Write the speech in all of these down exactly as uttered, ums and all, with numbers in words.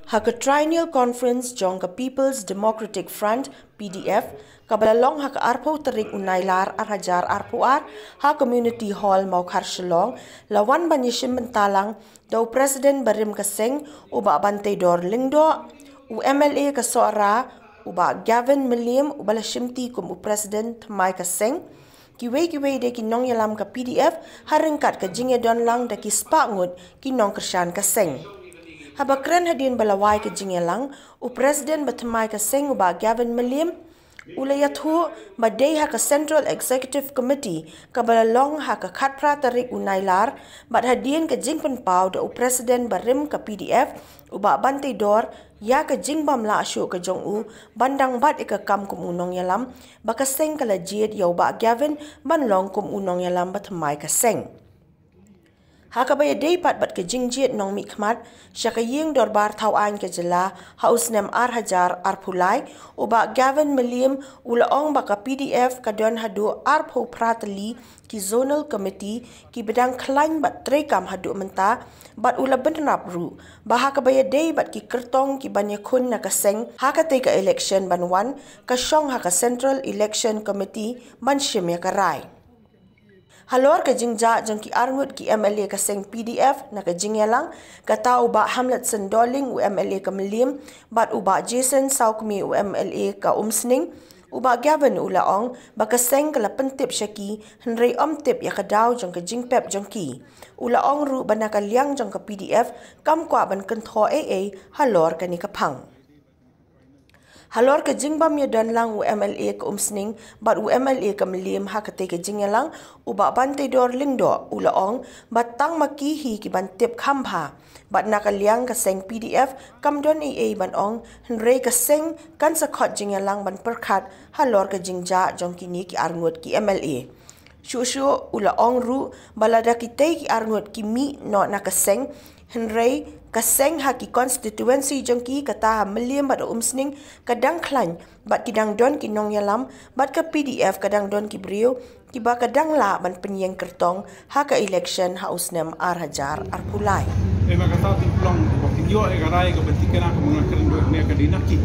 Ha ka Triennial Conference jong ka People's Democratic Front, P D F, kaba la long ha ka arphew tarik u Nailar ar hajar arphew ar, ha Community Hall Mawkhar Shillong, la wan ban ïashim bynta lang da u President barim ka seng, u Bah Banteidor Lyngdoh, u M L A ka Sohra, u Bah Gavin Mylliem, uba la shimti kum u President thymmai ka seng, kiwei kiwei de ki nongïalam ka P D F, ha ryngkat ka jingïadon lang da ki spah ngut ki nongkyrshan ka seng. Haba kren hadien ba la wai ka jingïalang, u President ba thymmai ka seng, u Bah Gavin Mylliem, u la ïathuh ba dei ha ka Central Executive Committee kaba la long ha ka khatphra tarik u Nailar, bad hadien ka jingpynpaw da u President barim ka P D F, u Bah Banteidor, ïa ka jingbym lah shuh ka jong u ban dang bat ïa ka kam kum u nongïalam, ba ka seng ka la jied ïa u Bah Gavin ban long kum u nongïalam ba thymmai ka seng. Ha kaba ïadei pat bad ka jingjied nongmihkhmat sha ka ïing dorbar thawaiñ ka jylla ha u snem ar hajar arphew lai, u Bah Gavin Mylliem u la ong ba ka P D F ka don haduh arphew phra tylli ki zonal committee kiba dang khlaiñ bad treikam haduh mynta, bad u la bynrap ruh ba ha kaba ïadei bad ki kyrtong ki ban ïakhun na ka seng ha katei ka election ban wan, ka shong ha ka Central Election Committee ban shim ïa ka rai. Halor ka jingjia jong ki arngut ki M L A ka seng P D F na ka jingïalang, kata u Bah Hamletson Dohling, u M L A ka Mylliem, bad u Bah Jason Sawkmie, u M L A ka Umsning, u Bah Gavin u la ong ba ka seng ka la pyntip sha ki, hynrei ym tip ïa ka daw jong ka jingpep jong ki. U la ong ruh ba na ka liang jong ka P D F kam kwah ban kynthoh ei ei halor kane ka phang. Halor ka jingbym ïadon lang u M L A ka Umsning bad u M L A ka Mylliem ha katei ka jingïalang, u Bah Banteidor Lyngdoh u la ong ba tang ma ki hi ki ban tip kham bha. Bad na ka liang ka seng P D F kam don ei ei ban ong, hynrei ka seng kan sa khot jingïalang ban pyrkhat halor ka jingjia jong kine ki arngut ki M L A. Shuh shuh u la ong ruh ba lada kitei ki arngut ki mih noh na ka seng, hynrei ka seng ha ki constituency jong ki, kata ha Mylliem bad Umsning, ka dang khlaiñ bad ki dang don ki nongïalam, bad ka P D F ka dang don ki briew kiba ka dang lah ban pynïeng kyrtong ha ka election ha u snem ar hajar arphew lai. Em, ka sa ti plong ba kin ïoh ïa ka rai kaba thikna ka, ma nga kren duh ne ka dei na ki.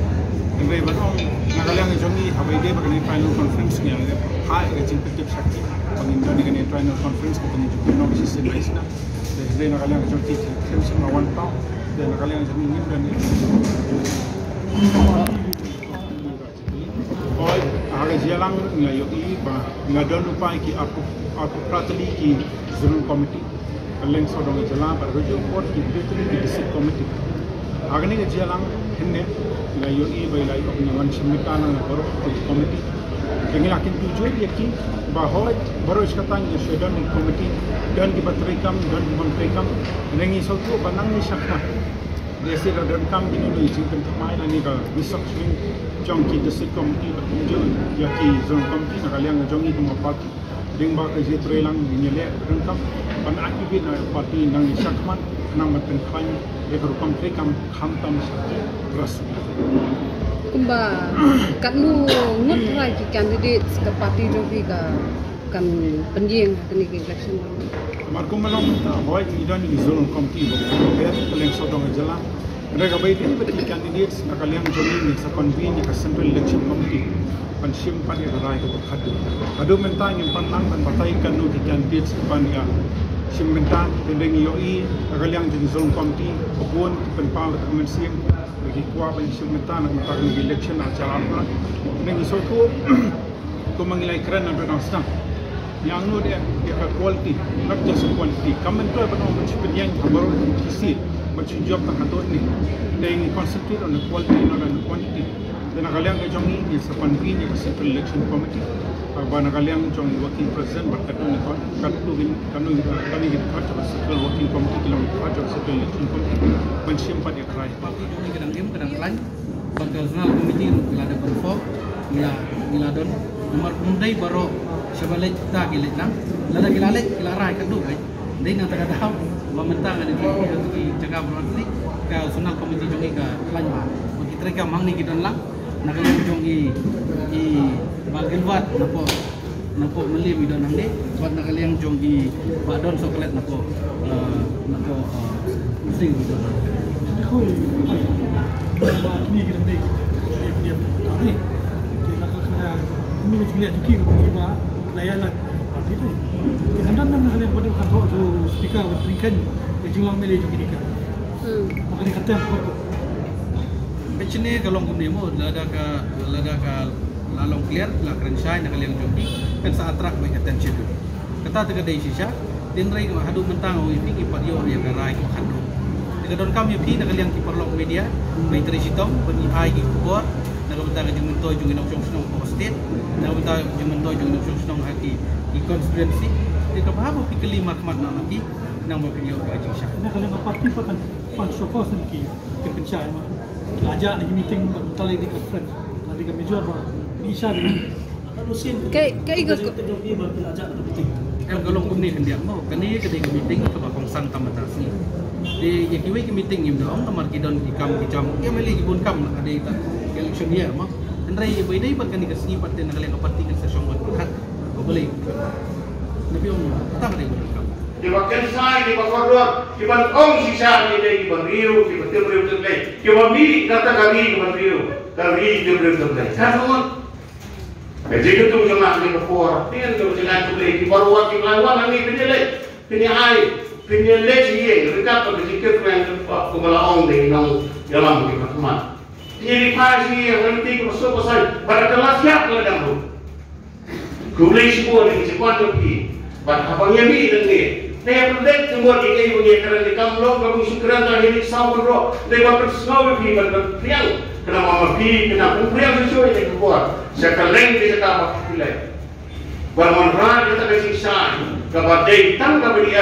Hynrei ban ong na ka liang jong ngi, haba ïadei bad kane final conference, ngi la ha ïa ka jingpyntip sha ki ba ngin don ïa kane final conference kaba ngin jubor noh shisien lai sna. Te hynrei na ka liang jong ki, ki khlem shym la wan paw. Te na ka liang jong ngi, ngim don ïa Hooid, ha ka jingïalang ngi la ïohi ba ngi la don lypa ïa ki arphew, arphew phra tylli ki zonal committee, ka lyngsawdong ka jylla, bad ka juh por ki hynriew tylli ki district committee. Ha kane ka jingïalang hynne ngi la ïohi ba ngi la ïoh, ngi wan shim bynta na baroh ki committee. Te ngi la kyntu jur ïa ki ba hooid, baroh shi katta ngi shu don ki committee, don kiba treikam, don kiba ym treikam. Hynrei ngi sngewthuh ba nangne shakhmat Lehse la donkam kino kino ki jingpynthymmai lane ka restructuring jong ki district committee bad kumjuh ïa ki zonal committee na ka liang jong ngi kum ka party. Lyngba ka jingtrei lang ngin ïaleh donkam ban activate na ka party nangne shakhmat khnang ban pynkhlaiñ ïa ka rukom treikam khamtam sha ki grassroots. Kumba katno ngut trai ki candidates ka party jong phi ka kan pynïeng ha kane ka election? Mar kumba long mynta, hooid ngi don ïa ki zonal committee ba bun ka lyngsawdong ka jylla. Hynrei kaba ïadei bad ki candidates na ka liang jong ngi, ngin sa convene ïa ka Central Election Committee ban shim pat ïa ka rai kaba khadduh. Haduh mynta ngim pat nang ban batai katno ki candidates ki ban ïa shim bynta, hynrei ngi ïohi na ka liang jong ki zonal committee ba bun ki pynpaw ïa ka mynsiem ba ki kwah ban shim bynta na ka bynta ka election ha ka jylla. Hynrei ngi sngewthuh kumba ngi la ïakren naduh dang sdang. Ngi angnud ïa ka quality, not just quantity. Kam myntoi ban ong ban shu pynïeng ha baroh ki seat, ban shu jop tang hato ne. Te ngi concentrate on the quality, not on the quantity. Te na ka liang ka jong ngi, ngin sa convene ïa ka Central Election Committee, ah, ba na ka liang jong ngi Working President bad katno ngi, katno ngi, katno ngi, katno ngi part jong ka Central Working Committee, ki long part jong ka Central Election Committee, ban shim pat ïa ka rai. Party jong ngi ka dang im, ka dang khlaiñ. Bad ka zonal committee ruh ngi la dep ban form, ngi la, ngi la don. Namar ym dei baroh shaba leit ta ki leit lang. Lada ki la leit, ki la rai katno beit. Dei na kata ka daw ba mynta nga dei ki, ki jaka baroh tylli, ka zonal committee jong ngi ka khlaiñ bha. Bad ki treikam hangne ki don lang. Na ka liang jong i, i Bah Gilbert napoh, napoh Mylliem i don hangne, bad na ka liang jong i Bah Don Soklet napoh, eh, napoh, eh, Umsning i don hangne. Ba kine ki dang dei ki dei ki dei ki dei ki la ka ka ni ni ki dei ki ba la ya la party tu. Ki handan nan ka dei ba dei kan tu speaker ba ringkan ki jinglong mele ju ki dei ka. Hmm. Ba ka dei ka tem ko. Kachine ka long kumne mo, lada ka, lada ka la long clear, la kren shai na ka liang jong ki, kan sa attract bai ka attention. Kata te ka dei shisha, tynrai ka haduh mynta nga wi phi ki pat ïoh ïa ka rai ka khatduh. Te ka donkam ïa phi na ka liang ki paralok media, bai trei shitom, ban ïa ai ki khubor, na ka bynta ka jingmyntoi jong ki nongshong shnong ha state, na ka bynta ka jingmyntoi jong ki nongshong shnong ha ki, ki constituency. Te ka bha ba phi kylli markhmat na ki, nang ba phi ïoh ka jingshai. Na ka liang ka party pa kan, pan show cause na ki, ki pynshai ma. La jah na ki meeting, ba mynta la dei ka friend, la dei ka major ba, ni shai. Kaei, kaei ka ko- Em, ka long kumne khyndiat mo, kane ka dei ka meeting kaba kongsan tam mynta sngi. Te ïa kiwei ki meeting ngim da ong namar ki don ki kam ki jam, ki M L A ki bun kam, ka dei ta election year mo. Hynrei ïa bai dei pat kane ka sngi pat te na ka liang ka party kan sa shong ban pyrkhat. Ko balei? Na phi ong mo, kata ka dei bun kam. Kiba kynsai, kiba kordor, kiba ong shisha ki dei kiba riew, kiba tim riew tim lei, kiba mih kata ka ri, kiba riew, ka ri tim riew tim lei. Ka ong Ka jingkyntu jong nga ha kane ka por, phin ïa ka jingkyntu lei, ki baroh ki la wan hangne phin ïaleit, phin ïa ai, phin ïaleit ïa ïing, ryngkat bad ka jingkyrpang kumba la ong da ki nongïalam kiba khmat. Phin ïa leit phai sha ïing ha ka lynti kaba suk ba saiñ, bad ka la thiah ka la dang ruh. Khublei shibun ïa ka jingwan jong phi. Bad haba ngi mih nangne, te ïa pynleit jingmut ïa kaei ba ngi kren, ïa ka kam long kaba ngi shu kren tang ïa ka saw kynroh. Te ban pynsngew ïa phi ban pynphriang, khnang ba ma phi khnang pynphriang shuh shuh ïa ka khubor sha kylleng ki jaka ba phi leit. Ban wanrah ïa kata ka jingshai kaba dei tang kaba dei,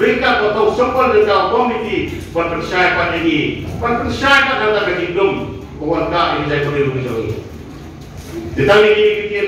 ryngkat bad ka symbai jong ka komiti ban pynshai pat ïa ngi, ban pynshai pat ïa kata ka jingdum ba wan ka ïa ka jaitbynriew jong ngi. Te tang ïa kine ki ktien.